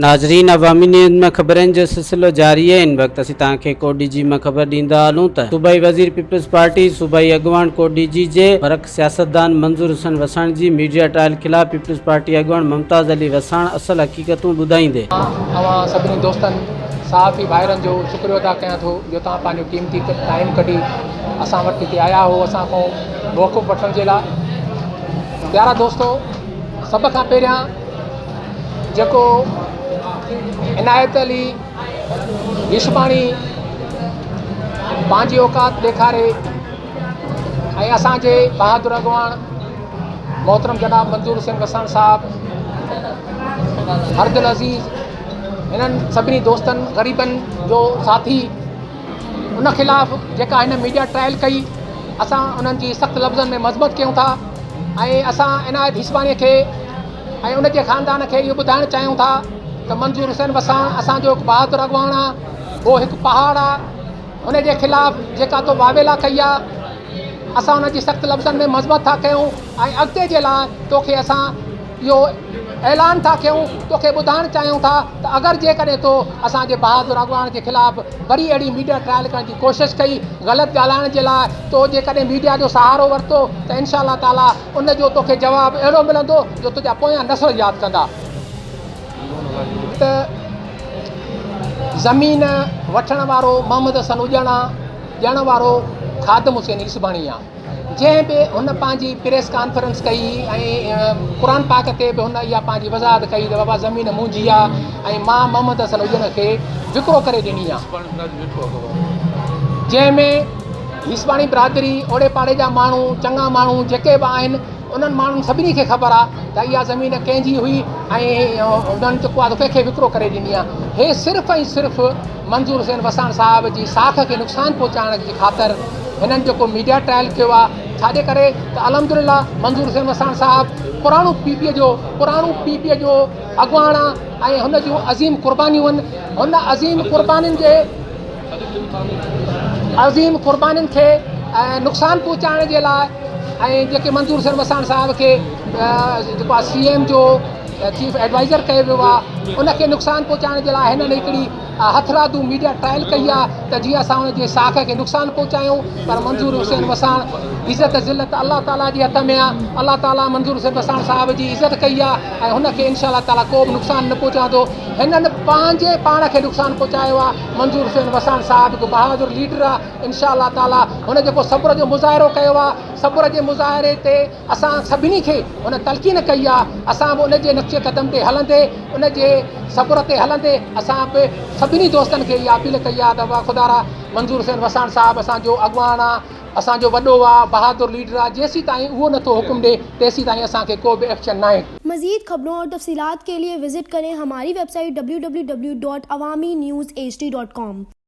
ناظرين عوامي نيوز ۾ خبرن جو سلسلو جاري آهي ان وقت اسين توهان کي ڪوٽ ڏيجي مان خبر ڏيندا هلون ته صوبائي وزير پيپلز پارٽي صوبائي اڳواڻ ڪوٽ ڏيجي جي برک سياستدان منظور حسين وساڻ جي ميڊيا ٽرائل خلاف پيپلز پارٽي اڳواڻ ممتاز علي وساڻ اصل حقيقتون ٻڌائيندي. مان اوهان سڀني دوستن صحافي ڀائرن جو شڪريو ادا ڪيان ٿو جو توهان پنهنجو قيمتي ٽائيم ڪڍي اسان وٽ هتي آيا هو اسان کان موقف وٺڻ جي لاء پيارا دوستو سڀ کان پهريان جيڪو عنايت علي يشباڻي پنهنجي اوقات ڏيکاري ۽ اسان جي بهادر اڳواڻ محترم جناب منظور حسين وساڻ صاحب هردل عزيز هنن سڀني دوستن غريبن جو ساٿي ان خلاف جيڪا هن ميڊيا ٽرائل ڪئي اسان انهن جي سخت لفظن ۾ مذمت ڪيون ٿا ۽ اسان عنايت هيسباڻي کي ۽ ان جي خاندان کي اهو ٻڌائڻ چاهيون ٿا ته منظور حسين وساڻ اسان جو هڪ بهادر اڳواڻ آ هو هڪ پهاڙ آ ان جي خلاف جيڪا تو واويلا ڪئي آ اسان ان جي سخت لفظن ۾ مذمت ٿا ڪيون ۽ اڳتي جي لاء توکي اسان اهو اعلان ٿا ڪيون، توکي ٻڌائڻ چاهيون ٿا ته اگر جيڪڏهن تو اسان جي بهادر اڳواڻ جي خلاف وري اهڙي ميڊيا ٽرائل ڪرڻ جي ڪوشش ڪئي، غلط ڳالهائڻ جي لاء تو جيڪڏهن ميڊيا جو سهارو ورتو ته انشاء الله تعاليٰ ان جو توکي جواب اهڙو ملندو جو تنهنجا پويان نسل ياد ڪندا. ته زمين وٺڻ وارو محمد حسن اڄڻ آ، ڏيڻ وارو خادم حسين عيسباڻي آ. جنهن به هن پنهنجي پريس ڪانفرنس ڪئي ۽ قرآن پاڪ تي به هن اها پنهنجي وضاحت ڪئي ته بابا زمين منهنجي آ ۽ مان محمد حسن اڄڻ کي وڪرو ڪري ڏني آ جنهن ۾ هيسباڻي برادري اوڙي پاڙي جا ماڻهو چڱا ماڻهو جيڪي به آهن انهن ماڻهن سڀني کي خبر آ ته اها زمين ڪنهن جي هئي ۽ انهن جيڪو آ ڪنهن کي وڪرو ڪري ڏني آ هي صرف ۽ صرف منظور حسين وساڻ صاحب جي ساک کي نقصان پهچائڻ جي خاطر هنن جيڪو ميڊيا ٽرائل ڪيو آ ڇاجي ڪري ته الحمدلله منظور حسين وساڻ صاحب پراڻو پي پي جو پراڻو پي پي جو اڳواڻ آ ۽ هن جون عظيم قربانيون آهن هن عظيم قربانين جي عظيم قربانين کي نقصان پهچائڻ جي لاء ۽ جيڪي منظور حسين وساڻ صاحب کي جيڪو آ سي ايم جو چيف ايڊوائزر ڪيو ويو آ ان کي نقصان پهچائڻ جي لاء هنن هڪڙي هٿرادو ميڊيا ٽرائل ڪئي آ ته جيئن اسان ان جي ساک کي نقصان پهچايون پر منظور حسين وساڻ عزت ذلت الله تعالي جي هٿ ۾ آ الله تعالي منظور حسين وساڻ صاحب جي عزت ڪئي آ ۽ هن کي انشاء الله تعالي ڪو به نقصان نه پهچاندو هنن پنهنجي پاڻ کي نقصان پهچايو آ منظور حسين وساڻ صاحب هڪ بهادر ليڊر آ انشاء الله تعالي هن جيڪو صبر جو مظاهرو ڪيو آ صبر جي مظاهري تي اسان سڀني کي هن تلقين ڪئي آ، اسان به ان جي نقش قدم تي هلندي، ان جي صبر تي هلندي اسان به سڀني دوستن کي اها اپيل ڪئي آ ته خدارا منظور حسين وساڻ صاحب اسان جو اڳواڻ آ، اسان جو وڏو آ، بهادر ليڊر آ، جيسيتائين اهو نٿو حڪم ڏي تيسيتائين اسان کي ڪو به ايڪشن ناهي. مزيد خبرون اور تفصيلات کے لئے وزٽ ڪرين ھماري web site W W W dot Awami news H D dot com.